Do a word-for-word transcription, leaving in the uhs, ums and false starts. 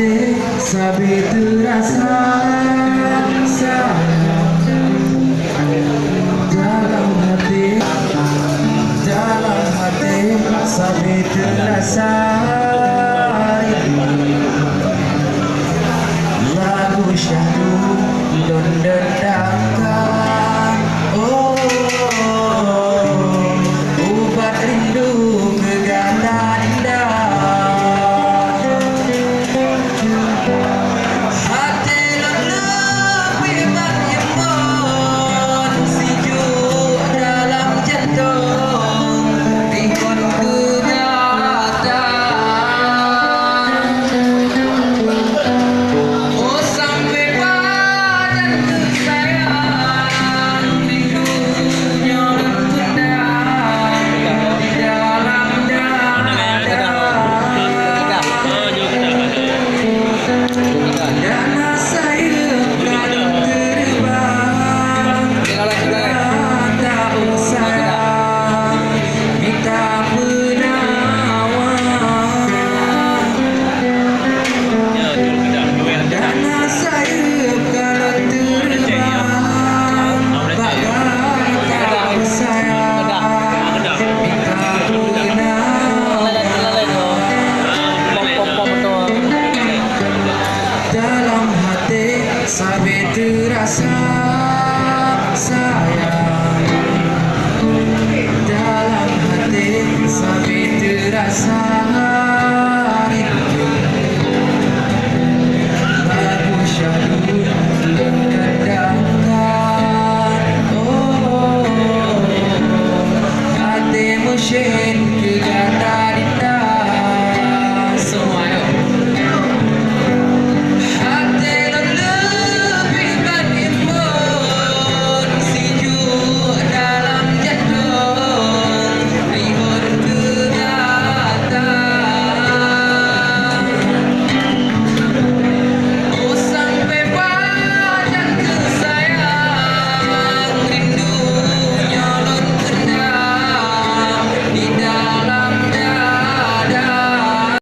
Sabe teurasa sayang dalam hati, dalam hati sabe teurasa rindu. Lagu syahdu lôn dendamkan, oh, ubat rindu keu gata indah. Até lôn leupie ban imbon, sijuek dalam jantong, dikon keu gata. Oh, sampai pajan keu sayang, rindu nyoe lôn pendam di dalam dada. Dana sayeup ka lôn teureubang, tak usah mita peunawa. Dana sayeup ka lôn teureubang, bak gata sayang. Dalam hati sabe teurasa sayang. Dalam hati sabe teurasa rindu. Lagu syahdu lôn dendamkan, oh, até meusyét.